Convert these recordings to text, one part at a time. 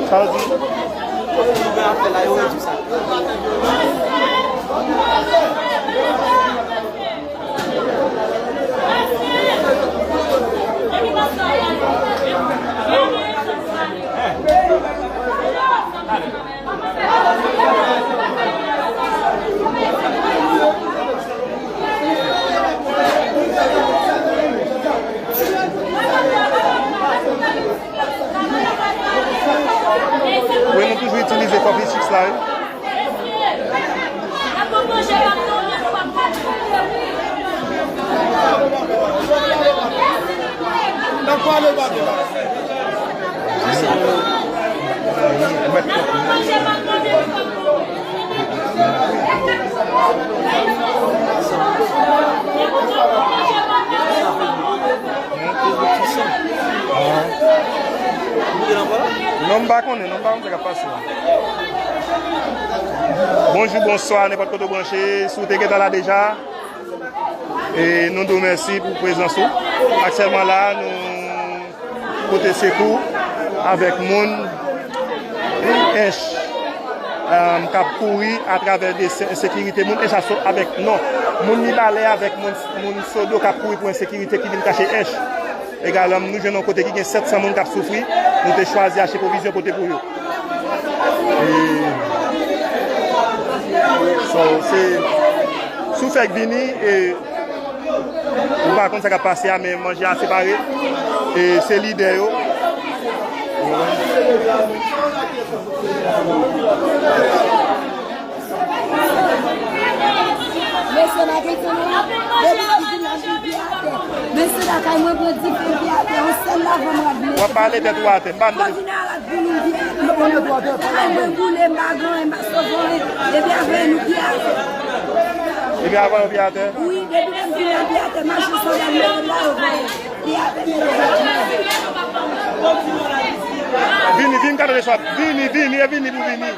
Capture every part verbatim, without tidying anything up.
Sa w di? Wi, nou toujou itilize kòb X la, wi. Non, m pa konnen, non, m pa konn sa k ap pase. Bonjou, bonswa, nenpòt kote w branche, si w te gentan la deja, e nou di w mèsi pou prezans ou. Aktyèlman la, nou pote sekou avèk moun Ench, um, k ap kouri atravè de se-, ensekirite. Moun Ench aso avèk non. Moun Mibalè avèk moun, moun Sodo k ap kouri pou ensekirite ki vin kache Ench. Egalman, nou jwenn yon kote ki gen sèt san moun k ap soufri. Nou te chwazi achte pwovizyon pote pou yo. E, so, se, si w fèk vini, e, ou pa konn sa k ap pase a, men manje a separe. E se lidè yo. Mesye, pa gen tan non. Depi m vin la, m vin pye atè. Mesye, lakay mwen pran dife, m pye atè. Yon sèl lavan m rad mesye. W ap pale tèt ou atè. M pa tande. Pou nou vye. Ay, mwen boule, m pa gen anyen, m pa sove anyen. Depi avè nou pye atè. Depi avè nou pye atè? Wi, depi lè m vin la, m pye atè, mache sou la, m leve la, yo voye. Pye atè, mele zòt. Vini, vini, gade swa. Vini, vini, e vini pou vini.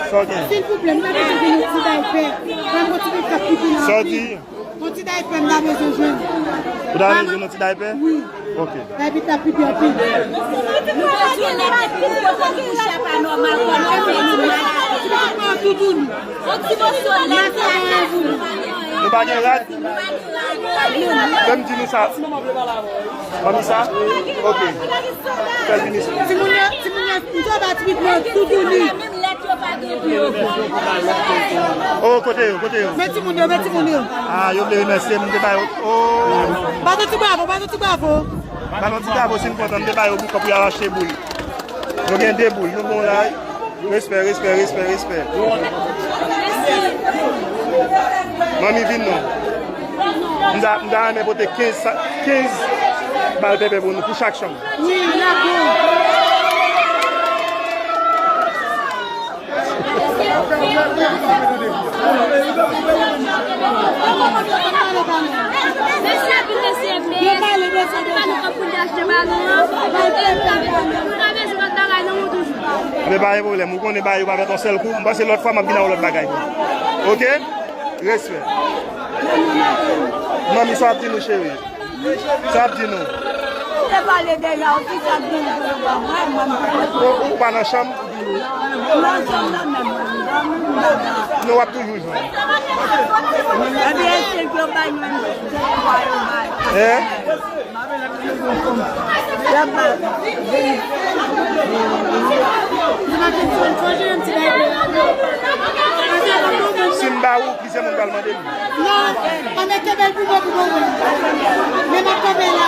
Sa w gen? Silvouplè, m ta bezwen jwenn yon ti daypè. Ban m yon ti daypè k ap pipi nan. Sa w di? Yon ti daypè m ta bezwen jwenn. Ou ta bezwen yon ti daypè? Wi. Ok. Daypè t ap pipi anpil. Nou bezwen nèg ki pou kote nou kouche a pa nòmal, kò nou fè nou mal. Yon ti moso lèt. Nou pa gen rad? Fè m di nou sa. Manmi sa? Ok. Fè l vini sou. Timoun yo, timoun yo, m tou ba ti pipi yo toutouni. Oh, kote yo, kote yo? Men timoun yo, men timoun yo. Ah, yo vle remèsye m, m te ba yo. Oh. Bat yon ti bravo, bat yon ti bravo. Bat yon ti bravo si n kontan, m te ba yo boukan pou y al achte boul. Nou gen de boul, nou bon la. Respè, respè, respè, respè. Manmi, vin non. M ta, m ta renmen pote kenz sa, kenz bal pèpè pou nou, pou chak chanm. Wi, dakò. Anben, pa gen pwoblèm. Ou konnen bagay yo pa fèt yon sèl kou. M panse lòt fwa m ap vin ak yon lòt bagay. Ok? Respè. Manmi, sa w ap di nou, cheri? Sa w ap di nou? Ou te pale deja, ou ki sa k gen pou yo ban mwen, mwen, mwen. Ou, ou pa nan chanm? Nan chanm nan menm, mwen, mwen, mwen. Non, w ap toujou jwenn. Ebyen, èske yo bay mwen, se kwa yo bay? Hein? Si m ba ou, plizyè moun pral mande m. Non, ann kenbe l pou mwen, pou mwen. Men m ap kenbe la.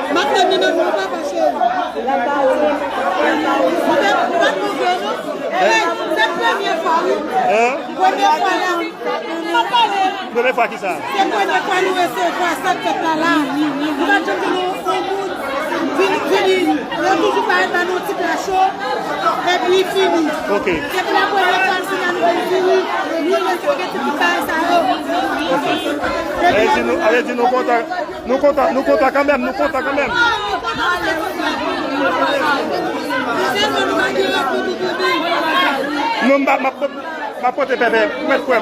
M ap tann li nan men w, papa cheri. Mwen pa t monte non. Hey, se premye fwa, wi. Hein? Premye fwa la. Premye fwa ki sa? Se premye fwa nou resevwa sèt tèt la la. Nou pa t janm gen yon, yon moun vin, vini. Yo toujou parèt la nan yon ti pla cho. Epi, Ok. Se pou la premye fwa sou la nou vin fini. Nou lè sa gen ti bagay sa yo. Ok. Alè di nou, alè di nou kontan, nou kontan, nou kontan kanmenm, nou kontan kanmenm. Non, m pa, m ap, m ap pote pèpè, ou mèt kwè m. M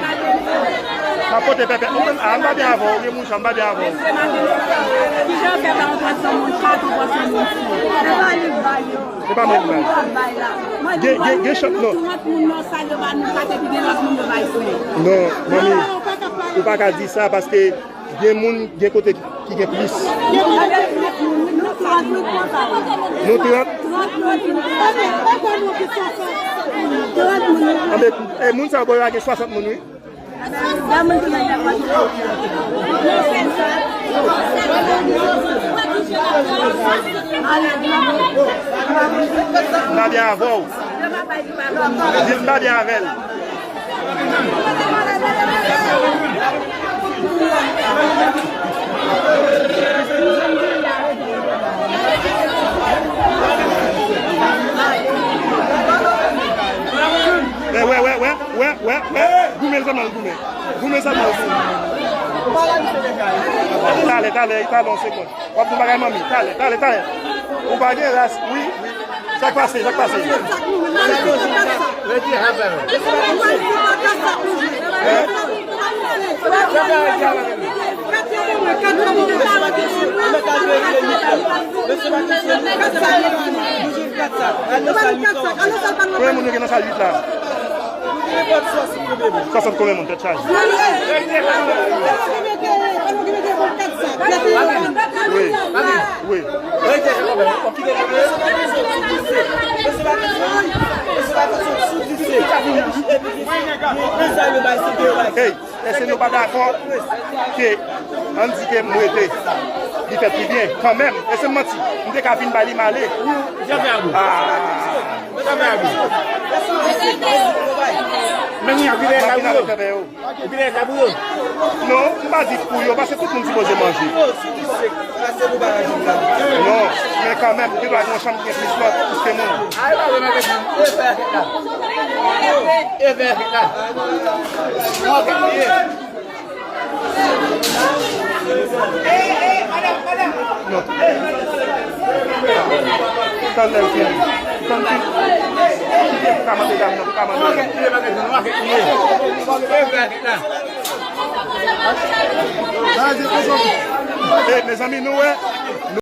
ap pote pèpè. Ou menm, a, m pa byen avè w, ou gen mouch, m pa byen avè w. Kijan w fè ba yon pòsyon moun kat, yon pòsyon moun si? Se pa li k bay yo. Se pa mwen ki bay. Gen, gen, gen chans, non. Trant moun nan sal yo ba nou kat epi gen lòt moun yo bay senk. Non, manmi, ou pa ka di sa paske gen moun, gen kote ki gen plis. Nou trant. Anben, e, moun sa yo ba yo gen swasant moun, wi. M pa byen avè w. Di m pa byen avè l. Wè, wè, wè, wè, wè, wè, wè. Goumen sèlman, goumen. Goumen sèlman. Talè, talè, talè, yon segonn. W ap di yon bagay, manmi. Talè, talè, talè. Ou pa gen ras, wi, wi. Sa k pase, sa k pase? Hein? Konbyen moun yo gen nan sal uit la? Swasant konbyen moun, tèt chaje? Wi, wi. Hey, èske nou pa dakò ke, ann di ke m rete, li fèt pi byen kanmenm? Èske m manti? M te ka vin bay li m ale. Ah. Men wi, ap vin avèk pèpè yo. Ou genlè ka pou yo? Non, m pa di pou yo, paske tout moun sipoze manje. Non, men kanmenm, gen dwa gen yon chanm ki gen plis lòt, plis ke moun. Non. Tann lè l fini. Tann fini. Pou ka mande dam nan, pou ka mande dam nan. E, mezanmi, nou wè,